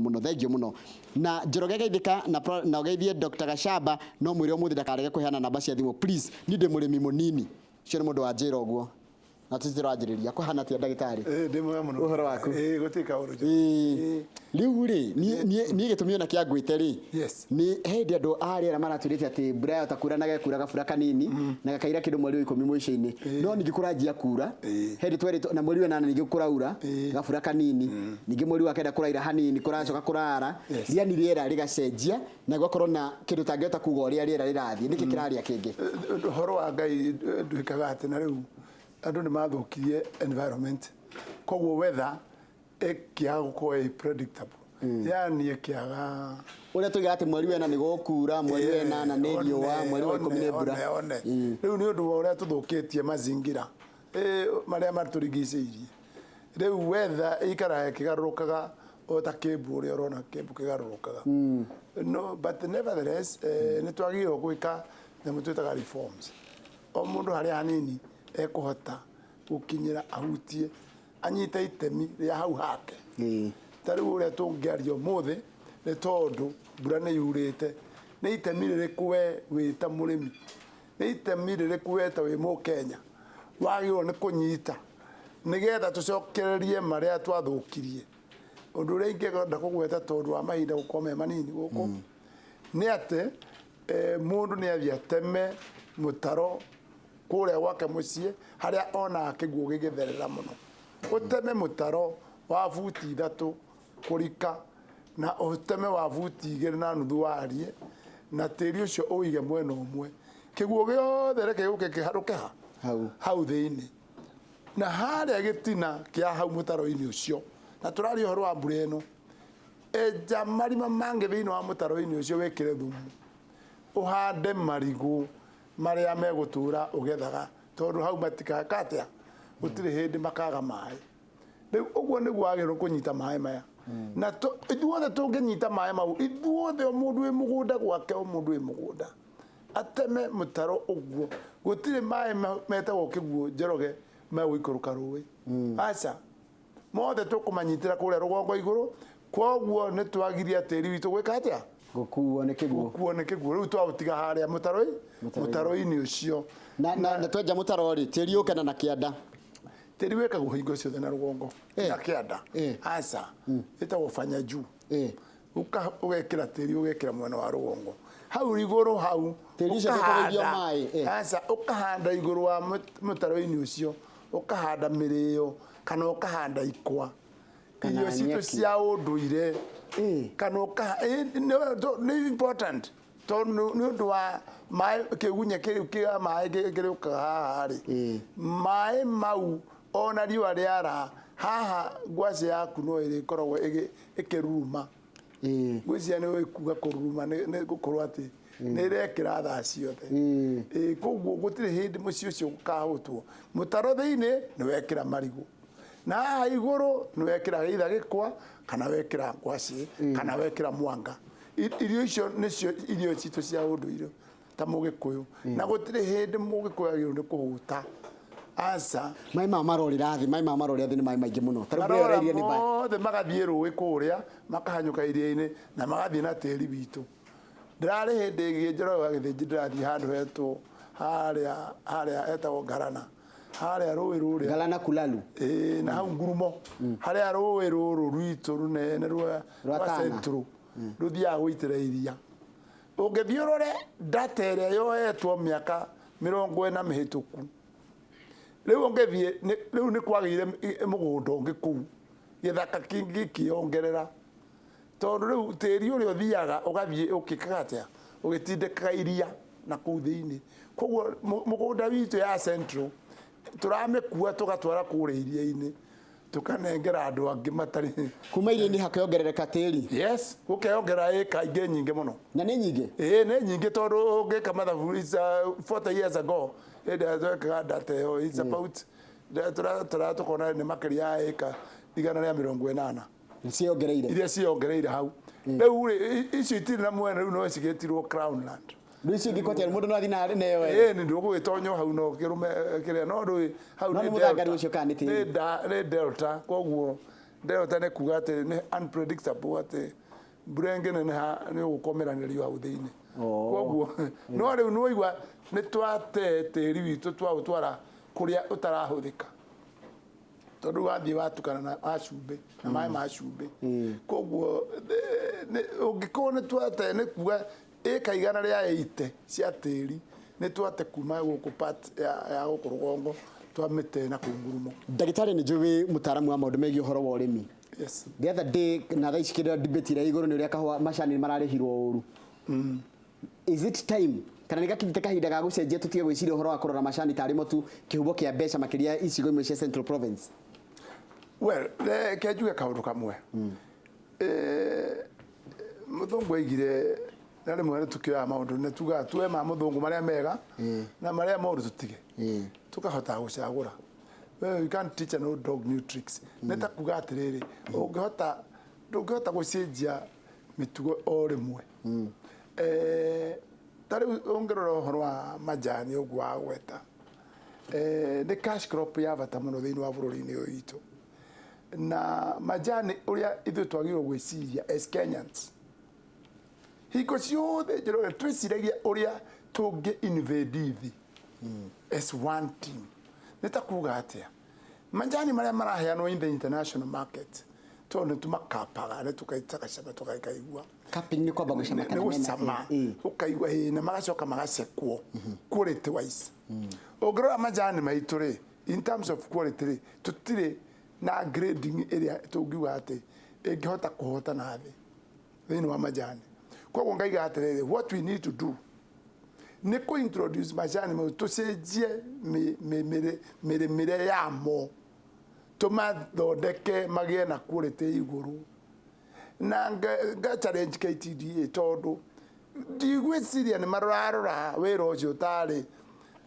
Mũno thengio mũno na Njoroge Geithĩka na, na ũgeithie Dr. Gachamba, no mwĩre ũmũthĩ ndakarege kũheana namba cia thimũ, please. Niĩ ndĩ mũrĩmi mũnini. Ũcio nĩ mũndũ wa njĩra ũguo na tũtirĩ tũranjĩrĩria kũhana atĩa, ndagĩtarĩ? Ĩĩ, ndĩ mwega mũno. Ũhoro waku? Ĩĩ, gũtirĩ kaũndũ njũru. Ĩĩ. Rĩu rĩ, niĩ gĩtũmi ona kĩa ngwĩte rĩ, nĩ he hĩndĩ andũ a rĩera maratwĩrĩte atĩ mbura yahota kura na gekura gabura kanini na gakaira kĩndũ mweri wa 10 mũico-inĩ, no ningĩ kũranjia kura. He hĩndĩ twerĩtwo na mweri wa 8 ningĩ kũraura gabura kanini, ningĩ mweri wa 9 kũraira hanini, kũracoka kũrara. Yani rĩera rĩgacenjia na gũgakorwo na kĩndũ ũtangĩhota kuga ũrĩa rĩera rĩrathiĩ nĩkĩ kĩrarĩa kĩngĩ. Ũhoro wa Ngai ndwĩkaga atĩ, na rĩu andũ nĩ mathũkirie environment, koguo weather ĩkĩaga gũkorwo ĩ predictable, yani ĩkĩaga Ũrĩa tuigaga atĩ mweri wa 4 nĩ gũkura, mweri wa 8 nĩ riũa, mweri wa 10 nĩ mbura. One, one. Rĩu nĩ ũndũ wa ũrĩa tũthũkĩtie mazingira marĩa matũrigicĩirie, rĩu weather ĩikaraga ĩkĩgarũrũkaga o ta kĩmbu, ũrĩa ũrona kĩmbu kĩgarũrũkaga. No, but nevertheless, nĩ twagĩrĩirwo gwĩka nyamũ twĩtaga reforms. O mũndũ harĩa hanini ekũhota gũkinyĩra, ahutie, anyite itemi rĩa hau hake. Ta rĩu ũrĩa tũngĩaria ũmũthĩ, nĩ tondũ mbura nĩ yurĩte, nĩ itemi rĩrĩkũ we wĩ ta mũrĩmi, nĩ itemi rĩrĩkũ we ta wĩ Mũkenya wagĩrĩirwo nĩ kũnyita nĩgetha tũcokererie marĩa twathũkirie? Ũndũ ũrĩa ingĩenda kũgweta, tondũ wa mahinda gũkorwo me manini gũkũ, nĩ atĩ mũndũ nĩ athiĩ ateme mũtaro kũrĩa gwake mũciĩ harĩa onaga kĩguũ gĩgĩtherera mũno. Ũteme mũtaro wa buti 3 kũrika na ũteme wa buti 2.5 wariĩ, na tĩri ũcio ũige mwena ũmwe. Kĩguũ gĩothe reke gĩũke kĩharũke ha Hau. Hau thĩinĩ na harĩa gĩtina kĩa hau mũtaro-inĩ ũcio. Na tũraria ũhoro wa mbura ĩno, enja marima mangĩ thĩinĩ wa mũtaro-inĩ ũcio, wĩkĩre thumu, ũhande marigũ marĩa megũtũra ũgethaga, tondũ hau matikaka atĩa, gũtirĩ hĩndĩ makaga maĩ. Rĩu ũguo nĩguo wagĩrĩirwo kũnyita maĩ maya. Na ithuothe tũngĩnyita maĩ mau, ithuothe, o mũndũ wĩ mũgũnda gwake, o mũndũ wĩ mũgũnda ateme mũtaro ũguo, gũtirĩ maĩ metagwo kĩguũ, Njoroge, megũikũrũka rũĩ. Aca, mothe tũkũmanyitĩra kũrĩa rũgongo igũrũ. Koguo nĩ twagiria tĩri witũ gwĩka atĩa? Gũkuo nĩ kĩguũ. Gũkuo nĩ kĩguũ. Rĩu twaũtiga harĩa mũtaro mũtaro-inĩ ũcio. Na twenja mũtaro rĩ, tĩri ũke na kĩanda. Tĩri wĩkagwo hingo ciothe na rũgongo na kĩanda. Aca, ĩtagwo fanya juu. Ũgekĩra tĩri, ũgekĩra mwena wa rũgongo hau igũrũ hau. Tĩri ũcio ndũkũrĩithio maĩ. Aca, ũkahanda igũrũ wa mũtaro-inĩ ũcio, ũkahanda mĩrĩo kana ũkahanda ikwa, Kana irio citũ nyeki. cia ũndũire. Kana nĩ important, tondũ nĩ ũndũ wa maĩ, kĩgunya kĩu kĩa maĩ kĩrĩũkaga haha rĩ, maĩ mau ona riũa rĩara haha, ngwacĩ yaku no ĩrĩkoragwo ĩkĩruruma. Ngwĩciria nĩ ũĩ kuga kũruruma nĩ gũkorwo atĩ nĩ ĩrekĩra thaa ciothe. Koguo gũtirĩ hĩndĩ mũciĩ ũcio ũkahũtwo. Mũtaro thĩinĩ nĩ wekĩra marigũ, na haha igũrũ nĩ wekĩra either gĩkwa kana wekĩra ngwacĩ kana wekĩra mwanga. Irio icio nĩcio irio citũ cia ũndũire ta Mũgĩkũyũ, na gũtirĩ hĩndĩ Mũgĩkũyũ agĩrĩirwo nĩ kũhũta, aca. Maĩ maya marorĩra thĩ, maĩ maya marorĩra thĩ nĩ maĩ maingĩ mũno. Ta rĩu mbura ĩyo Marora ĩrairie nĩ mothe magathiĩ rũĩ kũrĩa, makahanyũka iria-inĩ na magathiĩ na tĩri witũ. Ndĩrarĩ hĩndĩ ĩngĩ, Njoroge wa Gĩthĩnji, ndĩrathiĩ handũ hetwo harĩa hetagwo Ngarana, harĩa rũĩ rũrĩa Galana Kulalu. Ĩĩ, na hau ngurumo harĩa rũĩ rũrũ rwitũ rũnene rwa Rwa rwa Tana. Central rũthiaga gũitĩra iria. Ũngĩthiĩ ũrore data ĩrĩa yoetwo mĩaka 40 mĩhĩtũku, rĩu ũngĩthiĩ rĩu nĩ kwagĩire mũgũnda ũngĩ kũu, gĩthaka kĩngĩ gĩkĩongerera, tondũ rĩu tĩri ũrĩa ũthiaga ũgathiĩ ũkĩkaga atĩa, ũgĩtindĩkaga iria na kũu thĩinĩ. Koguo mũgũnda witũ ya Central tũramĩkua tũgatwara kũrĩa iria-inĩ, tũkanengera andũ angĩ matarĩ. Kuma iria-inĩ hakĩongerereka tĩri. Yes, gũkeyongerera ĩka ingĩ nyingĩ mũno. Na nĩ nyingĩ? Ĩĩ, nĩ nyingĩ, tondũ ũngĩka mathabu, it's 40 years ago hĩndĩ ĩrĩa twekaga data ĩyo, it's about tũra tũkona nĩ makĩria ya ĩka 180. Ciĩyongereire. Iria ciĩyongereire hau. Rĩu rĩ, icio itirĩ na mwene, rĩu no cigĩtirwo Crown Land. Rĩu icio ingĩkwo atĩa? Mũndũ no athiĩ na nayo ene? Ĩĩ, nĩ ndũgũgĩtonya hau no kĩrũme kĩrĩa no ndũĩ hau. No nĩ nĩ mũthanga delta. rĩu ũcio kana nĩ tĩri? Nĩ delta, koguo Delta nĩ kuga atĩ nĩ unpredictable, atĩ mbura ĩngĩneneha nĩ ũgũkomeranĩrio hau thĩinĩ. Koguo no rĩu nĩwaigua nĩ twate tĩri witũ, twaũtwara kũrĩa ũtarahũthĩka, tondũ wathiĩ watukana na wa cumbĩ na maĩ ma cumbĩ. Koguo ũngĩkorwo nĩ twate, nĩ kuga ĩka 180 cia tĩri nĩ twate kuma gũkũ part ya gũkũ rũgongo, twamĩte na kũu ngurumo. Ndagĩtarĩ, nĩ njũĩ wĩ mũtaaramu wa maũndũ megiĩ ũhoro wa ũrĩmi. Yes. The other day na thaa ici kĩrĩa debate ĩrĩa igũrũ nĩ ũrĩa kahũa, macani mararĩhirwo ũru. Is it time, kana nĩ gakinyĩte kahinda ga gũcenjia, tũtige gwĩciria ũhoro wa kũrora macani tarĩ mo tu kĩhumo kĩa mbeca, makĩria icigo imwe cia Central Province? Well, reke njuge kaũndũ kamwe. Mũthũngũ aigire, na rĩmwe nĩ tũkĩoyaga maũndũ, nĩ tugaga tuoe ma mũthũngũ marĩa mega na marĩa moru tũtige, tũkahota gũcagũra. Well, you can't teach an old dog new tricks. Nĩ ta kuga atĩrĩrĩ, ũngĩhota, ndũngĩhota gũcenjia mĩtugo o rĩmwe. Ta rĩu ũngĩrora ũhoro wa majani ũguo wagweta, nĩ cash crop ya bata mũno thĩinĩ wa bũrũri-inĩ ũyũ witũ. Na majani, ũrĩa ithuĩ twagĩrĩirwo gwĩciria as Kenyans hingo ciothe, njĩra twĩciragia ũrĩa tũngĩ invade thĩ as one team. Nĩ ta kuga atĩa, majani marĩa maraheanwo in the international market, tondũ nĩ tũmakapaga, nĩ tũkaitagacama, tũkaigua. Cupping nĩ kwamba gũcama? Nĩ Kana mena gũcama, ũkaigua ĩ, na magacoka magacekwo quality wise. Ũngĩrora majani maitũ rĩ, in terms of quality rĩ, tũtirĩ na grading ĩrĩa tũngiuga atĩ ĩngĩhota kũhotana thĩ thĩinĩ wa majani. Koguo ngaiga atĩrĩrĩ, what we need to do nĩ kũ introduce majani mau, tũcenjie mĩrĩmĩre yamo, tũmathondeke magĩe na quality igũrũ. Na nga challenge KTDA, tondũ ndigwĩciria nĩ mararora wĩra ũcio tarĩ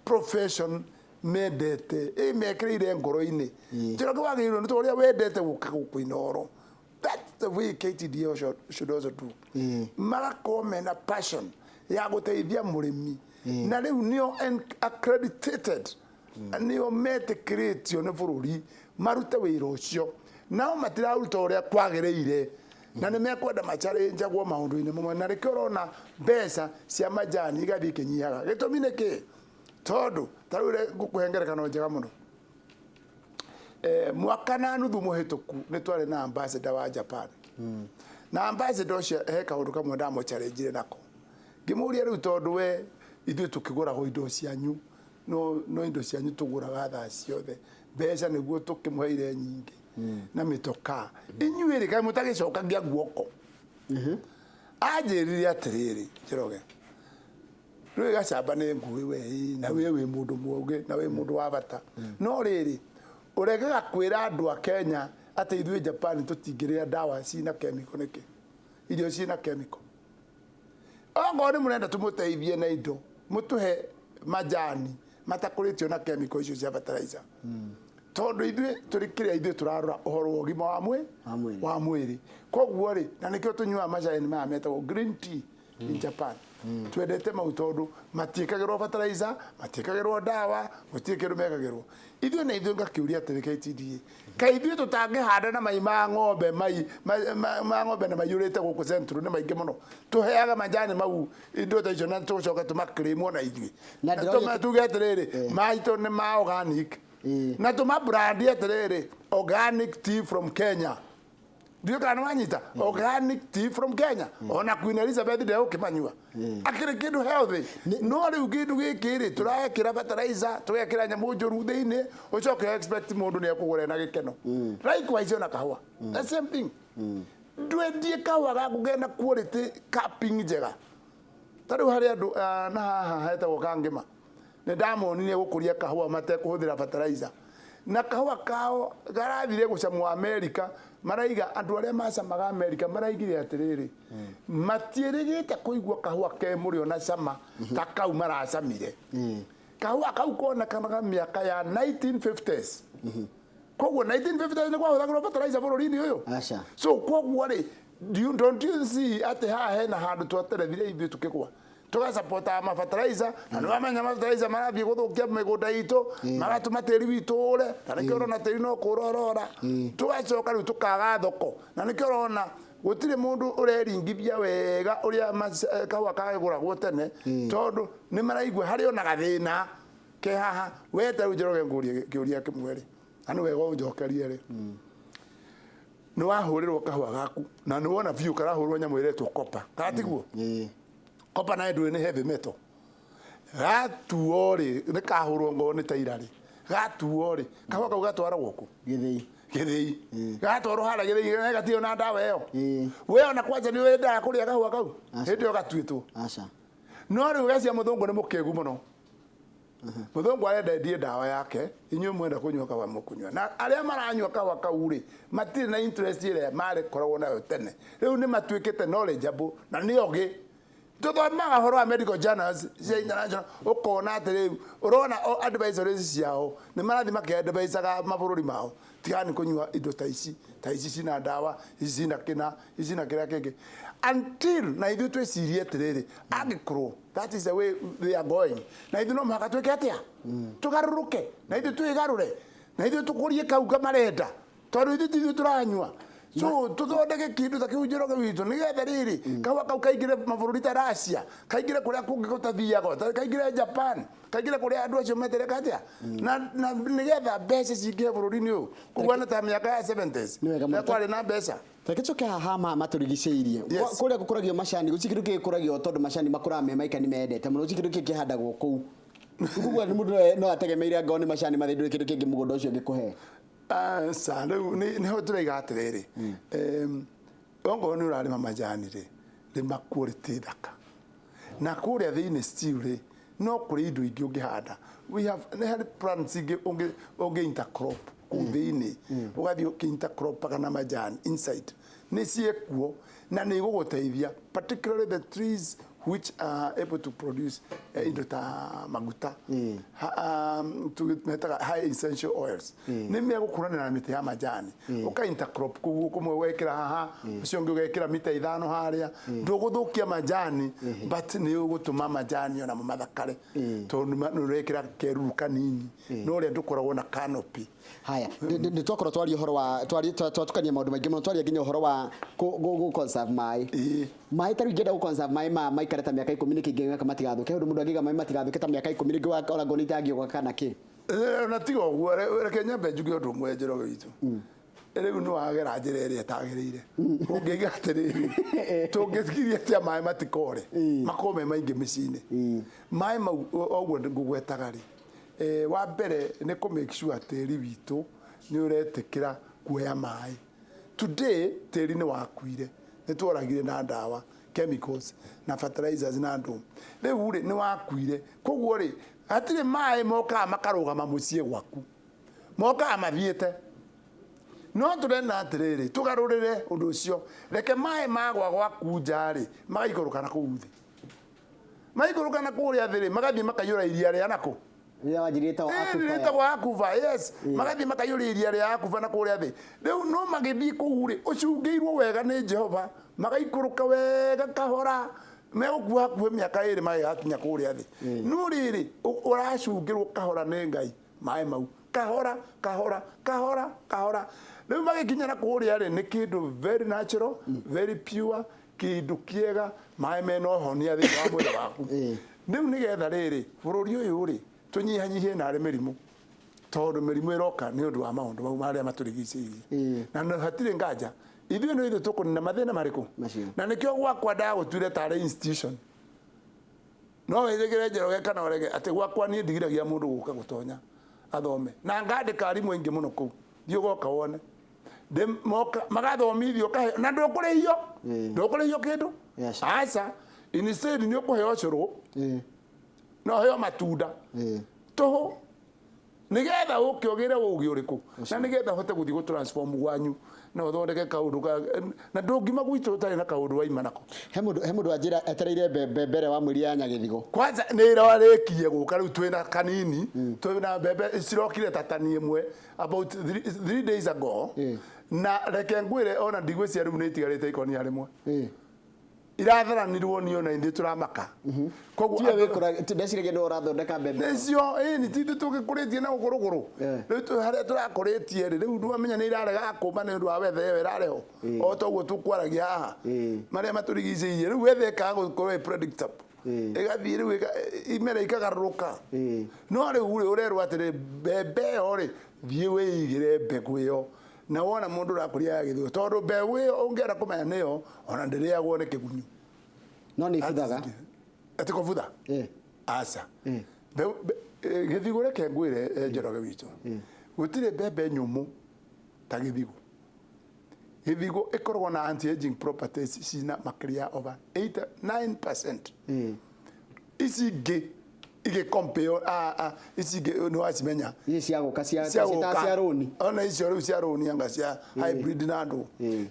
profession mendete, ĩ mekĩrĩire ngoro-inĩ. Njĩra wagĩrĩirwo nĩ ũrĩa wendete gũka gũkũ Inooro. That's the way KTDA should also do. Magakorwo mena passion ya gũteithia mũrĩmi, na rĩu nĩo accredited, nĩo metĩkĩrĩtio nĩ bũrũri marute wĩra ũcio. Nao matiraruta ũrĩa kwagĩrĩire, na nĩ mekwenda macharenjagwo maũndũ-inĩ mamwe, na nĩkĩo ũrona mbeca cia majani igathiĩ ikĩnyihaga. Gĩtũmi nĩ kĩ? Tondũ ta rĩu ngũkũhe ngerekano njega mũno. Mwaka na nuthu mũhĩtũku nĩ twarĩ na ambassador wa Japan, na ambassador ũcio he kaũndũ kamwe ndamũcharenjire nako, ngĩmũria, rĩu tondũ we ithuĩ tũkĩgũragwo indo cianyu, no indo cianyu tũgũraga thaa ciothe, mbeca nĩguo tũkĩmũheire nyingĩ na mĩtokaa, inyuĩ rĩ, kaĩ mũtagĩcokagia guoko? Anjĩrire atĩrĩrĩ, "Njoroge, rĩu gacamba nĩ nguĩ we ĩ, na we wĩ mũndũ mũũgĩ na wĩ mũndũ wa bata, no rĩrĩ, ũregaga kwĩra andũ a Kenya atĩ ithuĩ Japan tũtingĩrĩa ndawa cina chemical nĩkĩ, irio cina chemical? Ongorwo nĩ mũrenda tũmũteithie na indo, mũtũhe majani matakũrĩtio na chemical icio cia fertilizer, tondũ ithuĩ tũrĩ kĩrĩa, ithuĩ tũrarora ũhoro wa ũgima wa mwĩrĩ." Wa mwĩrĩ. Wa mwĩrĩ. Koguo rĩ, na nĩkĩo tũnyuaga macani maya metagwo green tea in Japan. Twendete mau tondũ matiĩkagĩrwo fertilizer, matiĩkagĩrwo ndawa, gũtirĩ kĩndũ mekagĩrwo. Ithuĩ na ithuĩ ngakĩũria atĩrĩ, KTDA, kaĩ ithuĩ tũtangĩhanda na mai ma ng'ombe, mai ma ng'ombe na maiyũrĩte gũkũ Central nĩ maingĩ mũno, tũheaga majani mau indo ta icio na tũcoke tũmakrimwo na ithuĩ Na Na tuge atĩrĩrĩ, maitũ nĩ ma organic, na tũma brand atĩrĩrĩ, "Organic tea from Kenya." Ndiũ kana wanyita, "Organic tea from Kenya." Ona Queen Elizabeth ndegũkĩmanyua, akĩrĩ kĩndũ healthy. No rĩu kĩndũ gĩkĩ rĩ, tũrekĩra fertilizer, tũgekĩra nyamũ njũru thĩinĩ, ũcoke expect mũndũ nĩ ekũgũra na gĩkeno. Likewise ona kahũa, the same thing. Ndwendie kahũa gaku kena quality cupping njega. Ta rĩu harĩ andũ na haha hetagwo Kangĩma, nĩ ndamonire gũkũria kahũa matekũhũthĩra fertilizer, na kahũa kao garathire gũcamwo Amerika. Maraiga andũ arĩa macamaga Amerika maraigire atĩrĩrĩ, matiĩrĩgĩte kũigua kahũa ke mũrĩo na cama ta kau maracamire. Kahũa kau konekanaga mĩaka ya 1950s. Koguo 1950s nĩ kwahũthagĩrwo fertilizer bũrũri-inĩ ũyũ? Aca. So koguo rĩ, don't you see atĩ haha hena handũ twaterethire ithuĩ tũkĩgwa? Tũgacapotaga mafertilizer, na nĩ wamenya mafertilizer marathiĩ gũthũkia mĩgũnda itũ, magatũma tĩri witũ ũre, na nĩkĩo ũrona tĩri no kũra ũrora. Tũgacoka rĩu tũkaga thoko, na nĩkĩo ũrona gũtirĩ mũndũ ũreringithia wega ũrĩa kahũa kagũragwo tene, tondũ nĩ maraigua harĩ ona gathĩna ke haha. We ta rĩu Njoroge, ngũrie kĩũria kĩmwe rĩ, na nĩ wega ũnjokerie rĩ, nĩ wahũrĩrwo kahũa gaku na nĩ wona biũ karahũrwo nyamũ ĩretwo copper, kana tiguo? Ĩĩ. Copper nayo ndũĩ nĩ heavy metal. Gatuo rĩ, nĩ kahũrwo ngoo nĩ taira rĩ, gatuo rĩ, kahũa kau gatwaragwo kũ? Gĩthĩi. Gĩthĩi. Gatwarwo harĩa gĩthĩi gatirĩ na ndawa ĩyo. Ĩĩ. We ona kwanja nĩ wendaga kũrĩa kahũa kau Aca. hĩndĩ ĩyo gatuĩtwo? Aca. No rĩu gecia mũthũngũ nĩ mũkĩgu mũno. Mũthũngũ arenda endie ndawa yake, inyuĩ mwenda kũnyua kahũa mũkũnyua, na arĩa maranyua kahũa kau rĩ, matirĩ na interest ĩrĩa marĩkoragwo nayo tene. Rĩu nĩ matuĩkĩte knowledgeable na nĩ ogĩ. Tũthomaga ũhoro wa medical journals cia international, ũkona atĩ rĩu ũrona o advisories ciao nĩ marathiĩ makĩadvisaga mabũrũri mao, tigani kũnyua indo ta ici, ta ici cina ndawa ici, cina kĩna ici na kĩrĩa kĩngĩ, until na ithuĩ twĩcirie atĩrĩrĩ, angĩkorwo that is the way they are going, na ithuĩ no mũhaka twĩke atĩa? Tũgarũrũke na ithuĩ, twĩgarũre na ithuĩ, tũkũrie kau kamarenda, tondũ ithuĩ ti ithuĩ tũranyua. So tũthondeke kĩndũ ta kĩu, Njoroge witũ, nĩgetha rĩrĩ kahũa kau kaingĩre mabũrũri ta Russia, kaingĩre kũrĩa kũngĩ gũtathiagwo, kaingĩre Japan, kaingĩre kũrĩa andũ acio metereka atĩa, na nĩgetha mbeca cingĩhe bũrũri-inĩ ũyũ kũguana ta mĩaka ya 70s. Nĩ wega mũno. Rĩrĩa kwarĩ na mbeca. Reke tũke haha ma matũrigicĩirie. Yes. Kũrĩa gũkũragio macani, gũtirĩ kĩndũ gĩkũragio, tondũ macani makũraga me maika, nĩ mendete mũno. Gũtirĩ kĩndũ kĩngĩ kĩhandagwo kũu. Koguo nĩ mũndũ no ategemeire angorwo nĩ macani mathĩ, ndũrĩ kĩndũ kĩngĩ mũgũnda ũcio ũngĩkũhe. Aca, rĩu nĩho tũraiga atĩrĩrĩ, ongorwo nĩ ũrarĩma majani rĩ, rĩma quality thaka, na kũrĩa thĩinĩ still rĩ, no kũrĩ indo ingĩ ũngĩhanda. We have, nĩ harĩ plants ingĩ ũngĩ intercrop kũu thĩinĩ, ũgathiĩ ũkĩ intercropaga na majani inside, nĩ ciĩkuo na nĩ igũgũteithia, particularly the trees which are able to produce indo ta maguta. Metaga high essential oils, nĩ megũkũranĩra na mĩtĩ ya majani. Ũka intercrop kũu, kũmwe ũgekĩra haha, ũcio ũngĩ ũgekĩra mita 5 harĩa, ndũgũthũkia majani, but nĩ ũgũtũma majani onamo mathakare, tondũ nĩ ũrekĩra keruru kanini, no ũrĩa ndũkoragwo na canopy. Haya, nĩ twakorwo twaria ũhoro wa twatukania maũndũ maingĩ mũno, twaria nginya ũhoro wa gũ conserve maĩ. Maĩ ta rĩu ingĩenda gũ conserve maĩ ma maikare ta mĩaka 10, nĩkĩ ingĩgeka matigathũke? Ũndũ mũndũ angĩiga maĩ matigathũke ta mĩaka 10 rĩngĩ orangwo nĩ itangĩũka kana kĩ? Na tiga ũguo, reke nyambe njuge ũndũ ũmwe, Njoroge witũ. Rĩu nĩ wagera njĩra ĩrĩa ĩtagĩrĩire. Ũngĩiga atĩrĩrĩ, tũngĩgiria atĩa maĩ matikore, makorwo me maingĩ mĩciĩ-inĩ? Maĩ mau o ũguo ngũgwetaga rĩ, wa mbere nĩ kũ make sure tĩri witũ nĩ ũretĩkĩra kuoya maĩ. Today tĩri nĩ wakuire, nĩ tworagire na ndawa, chemicals na fertilizers na ndũ. Rĩu rĩ, nĩ wakuire, koguo rĩ, hatirĩ maĩ mokaga makarũgama mũciĩ gwaku, mokaga mathiĩte. No tũrenda atĩrĩrĩ, tũgarũrĩre ũndũ ũcio, reke maĩ magwa gwaku nja rĩ, magaikũrũka na kũu thĩ, maikũrũka na kũrĩa thĩ rĩ, magathiĩ makaiyũra iria rĩa nakũ. Rĩrĩa wanjirie rĩtagwo aquifer. Rĩtagwo aquifer, yes. Magathiĩ makaiyũria iria rĩa aquifer na kũrĩa thĩ. Rĩu no magĩthiĩ kũu rĩ, ũcungĩirwo wega nĩ Jehova, magaikũrũka wega kahora, megũkua hakuhĩ mĩaka 2 magĩgakinya kũrĩa thĩ. No rĩrĩ, ũracungĩrwo kahora nĩ Ngai, maĩ mau kahora kahora kahora kahora, rĩu magĩkinya na kũrĩa rĩ, nĩ kĩndũ very natural, very pure, kĩndũ kĩega, maĩ mena ũhonia thĩinĩ wa mwĩrĩ waku. Rĩu nĩgetha rĩrĩ bũrũri ũyũ rĩ, tũnyihanyihie narĩ mĩrimũ, tondũ mĩrimũ ĩroka nĩ ũndũ wa maũndũ mau marĩa matũrigicĩirie. Na hatirĩ nganja ithuĩ nĩ ithuĩ tũkũnina mathĩna marĩkũ. Macio. Na nĩkĩo gwakwa ndagũtuire tarĩ institution, no wĩrĩgĩre, Njoroge, kana ũrege atĩ gwakwa niĩ ndigiragia mũndũ gũka gũtonya athome, na ngandĩka arimũ aingĩ mũno kũu. Thiĩ ũgoka wone. Moka magathomithio kahe na ndũkũrĩhio. Ndũkũrĩhio kĩndũ. Aca, instead nĩ ũkũheo cũrũ, no ũheo matunda tũhũ, nigetha ũke ũgĩre ũgĩ ũrĩkũ, na nigetha ũhote gũthiĩ gũ transform gwanyu na ũthondeke kaũndũ ka na ndũngima gwitũ ũtarĩ na kaũndũ waima nako. He mũndũ wanjĩra etereire mbembe mbere wa mweri ya Nyagĩthigo. Kwanza nä ĩrarĩkie gũka rĩu, twĩna kanini, twĩna mbembe cirokire ta tani 1 about 3 days ago. Na reke ngwĩre, ona ndigwĩcia rĩu nĩ itigarĩte ikũnia rĩmwe. Iratharanirwo nĩ ona ithuĩ tũramaka. Koguo Tiwe wĩkũra, ndeciragia nĩwe ũrathondeka mbembe. Nĩcio ĩni ti ithuĩ tũgĩkũrĩtie na gũkũ rũgũrũ. Rĩu harĩa tũrakũrĩtie rĩ, rĩu ndwamenya nĩ irarega kũma nĩ ũndũ wa weather ĩyo ĩrareho. O toguo tũkwaragia haha. Marĩa matũrigicĩirie rĩu weather ĩkaga gũkorwo ĩ predictable. Ĩgathiĩ rĩu imera ikagarũrũka. No rĩu rĩ, ũrerwo atĩrĩ, mbembe ĩyo rĩ, thiĩ wĩigĩre mbegũ ĩyo. Na wona mũndũ ũrakũria ya gĩthũngũ, tondũ mbegũ ĩyo ũngĩenda kũmenya nĩyo, ona ndĩrĩagwo nĩ kĩgunyũ. No nĩ ibuthaga. Atĩ kũbutha? Aca. Gĩthigũ reke ngwĩre, Njoroge witũ. Gũtirĩ mbembe nyũmũ ta gĩthigũ. Gĩthigũ ĩkoragwo na anti-aging properties cina makĩria over 89%. Ici ingĩ igĩ-compare, ici ingĩ nĩ wacimenya. Ici cia gũka cia cia cia rũni. Ona icio rĩu cia rũni anga cia hybrid na andũ.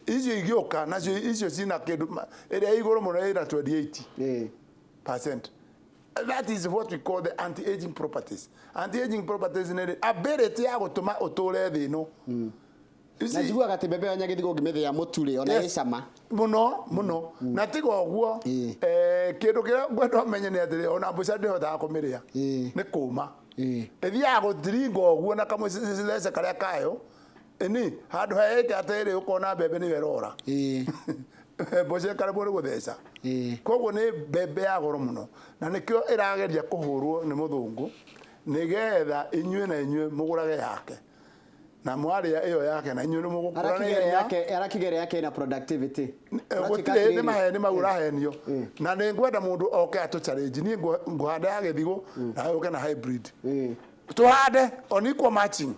Icio igĩũka nacio icio cina kĩndũ ĩrĩa igũrũ mũno ĩna 28 percent. That is what we call the anti-aging properties. Anti-aging properties nĩ ability ya gũtũma ũtũre thĩ ĩno. Na njiguaga atĩ mbembe ya nyagĩthigũ ũngĩmĩthĩa mũtu rĩ, ona ĩ cama. Mũno mũno. Na tiga ũguo, kĩndũ kĩrĩa ngwenda ũmenye nĩ atĩrĩ, ona mbũca ndĩhotaga kũmĩrĩa. Nĩ kũma. Ĩthiaga gũtiringa ũguo na kamũcece karĩa kayo. Ĩni, handũ ha ĩka atĩrĩ, ũkona mbembe nĩyo ĩrora. Mboco ĩkaremwo nĩ gũtheca. Koguo nĩ mbembe ya goro mũno. Na nĩkĩo ĩrageria kũhũrwo nĩ mũthũngũ, nĩgetha inyuĩ na inyuĩ mũgũrage yake. Na mwarĩa ĩyo yake na inyuĩ nĩ mũgũkũra na ihenya. Arakigere yake ĩna productivity. Gũtirĩ nĩ maheni mau ũrahenio. Na nĩ ngwenda mũndũ oke atũ challenge. Niĩ ngũhanda ya gĩthigũ na ũke na hybrid. Tũhande on equal matching.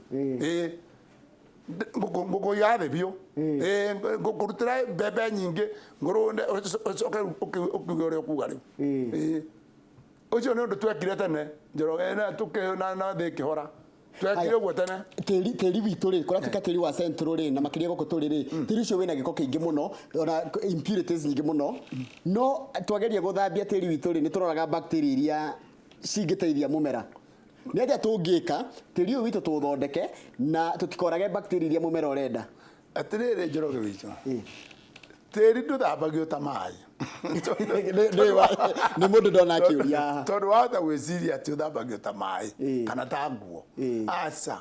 Ngũkũiga thĩ biũ. Ngũkũrutĩra mbembe nyingĩ, ngũrũnde, ũcoke ũkiuge ũrĩa ũkuga rĩu. Ũcio nĩ ũndũ twekire tene, Njoroge, na tũkĩ-, na thĩ ĩkĩhora. Twekire ũguo tene. Tĩri witũ rĩ, kũratuĩka tĩri wa Central rĩ, na makĩria gũkũ tũrĩ rĩ, tĩri ũcio wĩna gĩko kĩingĩ mũno, ona impurities nyingĩ mũno. No twageria gũthambia tĩri witũ rĩ, nĩ tũroraga bacteria iria cingĩteithia mũmera. Nĩ atĩa tũngĩka tĩri ũyũ witũ tũũthondeke na tũtikorage bacteria iria mũmera ũrenda? Atĩrĩrĩ Njoroge witũ, tĩri ndũthambagio ta maĩ. Nĩ mũndũ ndona akĩũria haha. Tondũ wahota gwĩciria atĩ ũthambagio ta maĩ kana ta nguo. Aca,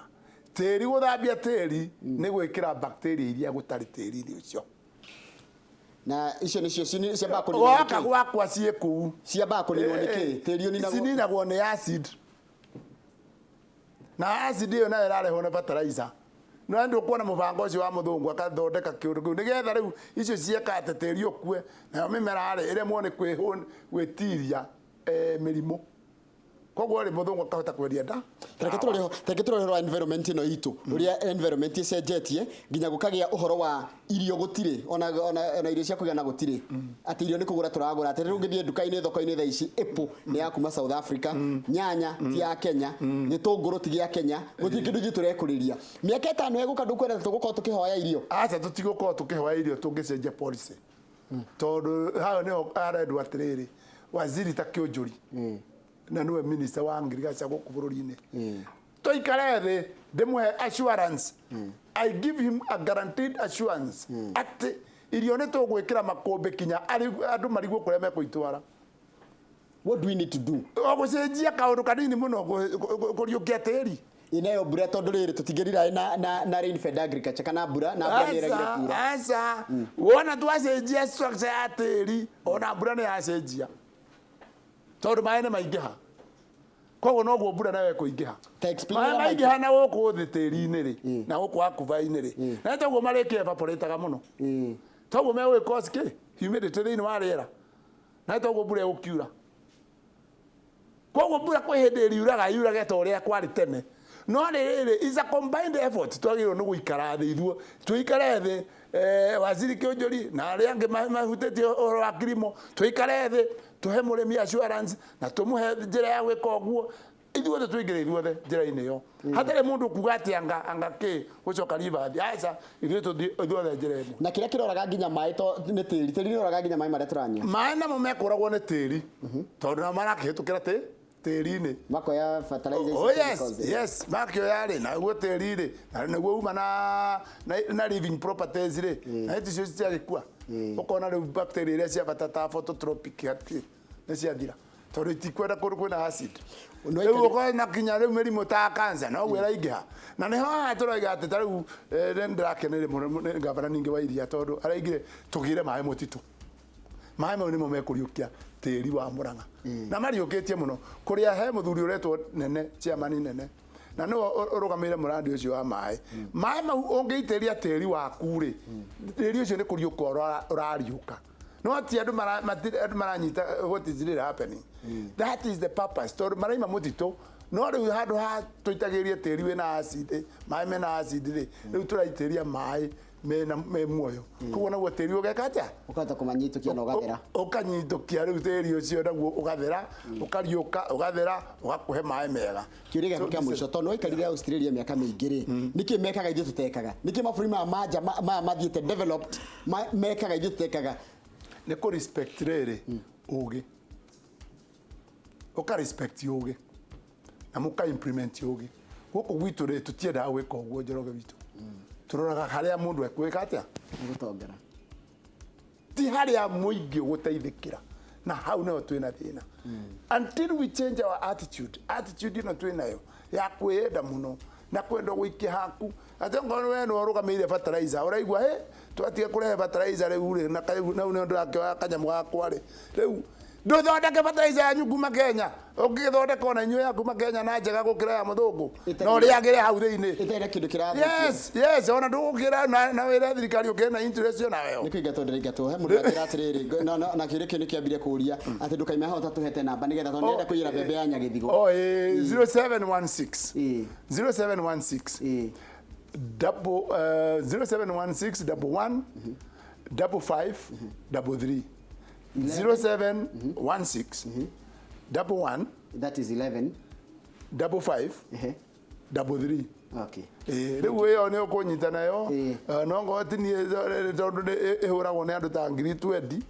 tĩri gũthambia tĩri nĩ gwĩkĩra bacteria iria gũtarĩ tĩri-inĩ ũcio. Na icio nĩcio ciambaga kũninwo nĩ Waka kĩ? gwakwa ciĩ kũu. Ciambaga kũninwo nĩ kĩ? Tĩri ũninagwo? Cininagwo nĩ acid. Na acid ĩyo nayo ĩrarehwo nĩ fertilizer. No ndũkuona mũbango ũcio wa mũthũngũ akathondeka kĩũndũ kĩu nĩgetha rĩu icio cieka atĩ tĩri ũkue nayo mĩmera rĩ ĩremwo nĩ gwĩtiria mĩrimũ. Koguo rĩ mũthũngũ akahota kwendia nda. Reke tũrore ũhoro wa environment ĩno itũ, ũrĩa environment ĩcenjetie nginya gũkagĩa ũhoro wa irio gũtirĩ, ona irio cia kũigana gũtirĩ. Atĩ irio nĩ kũgũra tũragũra. Atĩ rĩu ũngĩthiĩ nduka-inĩ, thoko-inĩ thaa ici, apple nĩ ya kuma South Africa, nyanya ti ya Kenya, gĩtũngũrũ ti gĩa Kenya, gũtirĩ kĩndũ ithuĩ tũrekũrĩria. Mĩaka ĩtano ĩgũka ndũkwenda tũgũkorwo tũkĩhoya irio? Aca, tũtigũkorwo tũkĩhoya irio tũngĩcenjia policy. Tondũ hayo nĩho arendwo atĩrĩrĩ, waziri ta Kĩũnjũri. Na nĩwe minister wa agriculture gũkũ bũrũri-inĩ. Tũikare thĩ ndĩmũhe assurance. I give him a guaranteed assurance atĩ irio nĩ tũgwĩkĩra makũmbĩ kinya andũ marigwo kũrĩa mekũitwara. What do we need to do? O gũcenjia kaũndũ kanini mũno kũriũkia tĩri. Inayo mbura tondũ rĩrĩ tũtingĩrira na rain fed agriculture kana mbura na mbura nĩ ĩregire kuura. Aca, wona twacenjia structure ya tĩri ona mbura nĩ yacenjia. Tondũ maĩ nĩ maingĩha. Koguo noguo mbura nayo ĩkũingĩha. Ta explain Maĩ ũrĩa maingĩha na gũkũ thĩ tĩri-inĩ rĩ, na gũkũ akuba-inĩ rĩ. Na toguo marĩkĩ evaporate-aga mũno. Toguo megũgĩ cause kĩ? Humidity thĩinĩ wa rĩera. Na toguo mbura ĩgũkiura. Koguo mbura kwĩ hĩndĩ ĩriuraga, yurage ta ũrĩa kwarĩ tene. No rĩrĩ, is a combined effort. Twagĩrĩirwo nĩ gũikara thĩ ithuo. Tũikare thĩ, waziri Kĩũnjũri na arĩa angĩ mahutĩtie ũhoro wa kilimo, tũikare thĩ, tũhe mũrĩmi assurance na tũmũhe njĩra ya gwĩka ũguo. Ithuothe tũingĩre ithuothe njĩra-inĩ ĩyo. Hatarĩ mũndũ kuga atĩ anga kĩ gũcoka ribathi. Aca, ithuĩ tũthiĩ ithuothe njĩra ĩmwe. Na kĩrĩa kĩroraga nginya maĩ to nĩ tĩri. Tĩri nĩũroraga nginya maĩ marĩa tũranyua. Maĩ namo mekũragwo nĩ tĩri. Tondũ namo marakĩhĩtũkĩra tĩri-inĩ. Makoya fertilizer Oh, yes, chemicals. yes, makĩoya rĩ, naguo tĩri rĩ, na nĩguo uma na living properties rĩ, na icio citiagĩkua. Ũkona rĩu bacteria iria cia bata ta phototropic hatirĩ, nĩ ciathira tondũ itikwenda kũndũ kwĩna acid. No Rĩu ũkona kinya rĩu mĩrimũ ta cancer noguo ĩraingĩha, na nĩho haha tũrauga atĩ ta rĩu nĩ ndĩrakeneire mũno nĩ gavana ningĩ wa iria, tondũ araigire tũgĩre maĩ mũtitũ. Maĩ mau nĩmo mekũriũkia tĩri wa Murang'a, na mariũkĩtie mũno kũrĩa he mũthuri ũretwo nene chairman nene, na nĩwe ũrũgamĩrĩire mũrandi ũcio wa maĩ. Maĩ mau ũngĩitĩrĩria tĩri waku rĩ, tĩri ũcio nĩ kũriũka ũrariũka. No ti andũ andũ maranyita what is really happening. That is the purpose, tondũ maraima mũtitũ, no rĩu handũ ha tũitagĩrĩrie tĩri wĩna acid, maĩ mena acid rĩ, rĩu tũraitĩrĩria maĩ mena me muoyo, koguo naguo tĩri ũgeka atĩa? Ũkahota kũmanyitũkia na ũgathera. Ũkanyitũkia rĩu tĩri ũcio naguo ũgathera, ũkariũka, ũgathera, ũgakũhe maĩ mega. Kĩũria gĩaku kĩa mũico, tondũ waikarire Australia mĩaka mĩingĩ rĩ, nĩkĩ mekaga ithuĩ tũtekaga? Nĩkĩ mabũrũri maya manja maya mathiĩte developed mekaga ithuĩ tũtekaga? Nĩ kũ respect rĩrĩ ũgĩ, ũka respect ũgĩ na mũka implement ũgĩ. Gũkũ gwitũ rĩ, tũtiendaga gwĩka ũguo. Njoroge witũ tũroraga harĩa mũndũ ekwĩka atĩa. Gũtongera. Ti harĩa mũingĩ ũgũteithĩkĩra, na hau nĩho twĩna thĩna until we change our attitude. Attitude ĩno twĩnayo ya kwĩyenda mũno na kwenda gũikia haku, atĩ ongorwo we nĩwe ũrũgamĩrĩire fertilizer, ũraigua hĩ twatiga kũrehe fertilizer rĩu rĩ, na rĩu nau nĩho ndĩrakĩoya kanyamũ gakwa rĩ, rĩu ndũthondeke fertilizer yanyu kuma Kenya. Ũngĩgĩthondeka ona inyuĩ ya kuma Kenya na njega gũkĩra ya mũthũngũ, na ũrĩagĩre hau thĩinĩ. Ĩtarĩ na kĩndũ kĩrathũkia. Yes, ona ndũgũkĩra na wĩre thirikari ũkĩre na interest onayo. Nĩ kũingatwo ndĩraingatwo. He mũndũ anjĩra atĩrĩrĩ, na kĩũria kĩu nĩ kĩambire kũũria atĩ ndũkaime hau ũtatũhete namba, nĩgetha tondũ nĩrenda kũiyĩra mbembe ya Nyagĩthigo. Oh, 0716 0716 double 0716 11 55 33, 0716 11. That is 11. 55 33. Rĩu ĩyo nĩ ũkũnyita nayo. No ngorwo ti niĩ, tondũ ĩhũragwo nĩ andũ ta 20,000.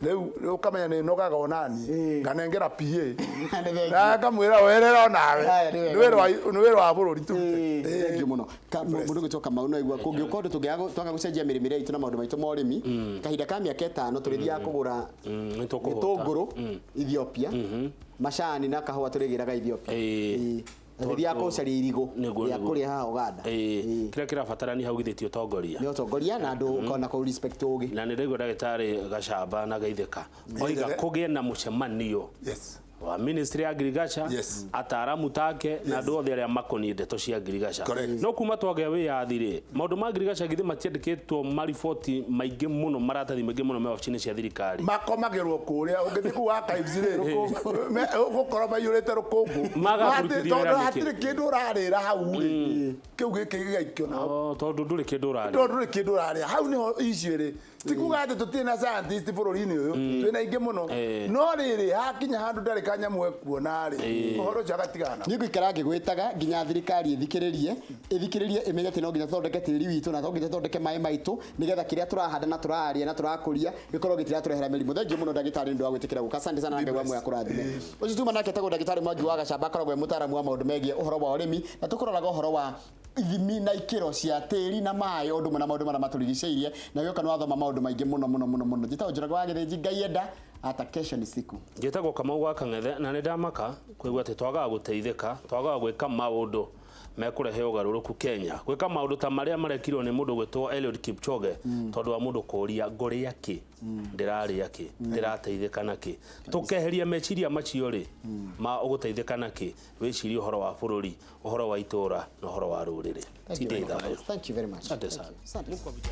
Rĩu ũkamenya nĩ nogaga onaniĩ. Nganengera PA. Nĩ thengiũ. Na ngamwĩra werera onawe. Haya, nĩ wega. Nĩ wĩra wa bũrũri tu. Thengiũ mũno. Mũndũ gwĩtwo Kamau, no igua kũngĩũka ũndũ tũngĩaga twaga gũcenjia mĩrĩmĩre itũ na maũndũ maitũ ma ũrĩmi, kahinda ka mĩaka 5 tũrĩthiaga kũgũra Nĩ tũkũhũta. gĩtũngũrũ Ethiopia, macani na kahũa tũrĩgĩraga Ethiopia. Na tũthiaga kũcaria irigũ rĩa kũrĩa haha Ũganda. Kĩrĩa kĩrabatarania hau githĩ ti ũtongoria? Nĩ ũtongoria na andũ ũkona kũ respect ũgĩ. Na nĩ ndaigua ndagĩtarĩ Gacamba na Geithĩka oiga kũgĩe na mũcemanio wa ministry ya agriculture, ataaramu take na andũ othe arĩa makoniĩ ndeto cia agriculture. No kuma twagĩa wĩyathi rĩ, maũndũ ma agriculture githĩ matiandĩkĩtwo mariboti maingĩ mũno, maratathi maingĩ mũno me wabici-inĩ cia thirikari? Makomagĩrwo kũrĩa ũngĩthiĩ kũu archives rĩ, ũgũkora maiyũrĩte rũkũngũ. Magakũrutithia Tondũ wĩra nĩkĩ? hatirĩ kĩndũ ũrarĩra hau rĩ, kĩu gĩkĩ gĩgaikio na hau. Oh, tondũ ndũrĩ kĩndũ ũrarĩa. Tondũ ndũrĩ kĩndũ ũrarĩa hau, nĩho issue ĩrĩ. Ti kuga atĩ tũtirĩ na scientist bũrũri-inĩ ũyũ, twĩna aingĩ mũno, no rĩrĩ hakinya handũ ndarĩ kanyamũ ekuona rĩ, ũhoro ũcio agatigana. Niĩ ngũikara ngĩgwĩtaga nginya thirikari ĩthikĩrĩrie ĩmenye atĩ no nginya tũthondeke tĩri witũ na no nginya tũthondeke maĩ maitũ, nĩgetha kĩrĩa tũrahanda na tũrarĩa na tũrakũria gĩkorwo gĩtiratũrehera mĩrimũ. Thengiũ mũno ndagĩtarĩ nĩ ũndũ wa gwĩtĩkĩra gũka. Asante sana na Ngai wa muoyo akũrathime. Ũcio tuma nake etagwo ndagĩtarĩ Mwangi wa Gacamba, akoragwo e mũtaaramu wa maũndũ megiĩ ũhoro wa ũrĩmi, na tũkũroraga ũhoro wa ithimi na ikĩro cia tĩri na maĩ, o ũndũ ũmwe na maũndũ marĩa matũrigicĩirie. Na gĩoka nĩ wathoma maũndũ maingĩ mũno mũno mũno mũno. Njĩtagwo Njoroge wa Gĩthĩnji. Ngai enda ata kesho ni siku. Njĩtagwo Kamau wa Kang'ethe, na nĩ ndamaka kũigua atĩ twagaga gũteithĩka, twagaga gwĩka maũndũ mekũrehe ũgarũrũku Kenya, gwĩka maũndũ ta marĩa marekirwo nĩ mũndũ gwĩtwo Eliud Kipchoge, tondũ wa mũndũ kũũria ngũrĩa kĩ, ndĩrarĩa kĩ, ndĩrateithĩka na kĩ. Tũkeheria meciria macio rĩ ma ũgũteithĩka na kĩ, wĩcirie ũhoro wa bũrũri, ũhoro wa itũũra na ũhoro wa rũrĩrĩ. Thank you Tindĩ very much. thayũ. Thank you very much. Asante Thank sana. you. Asante.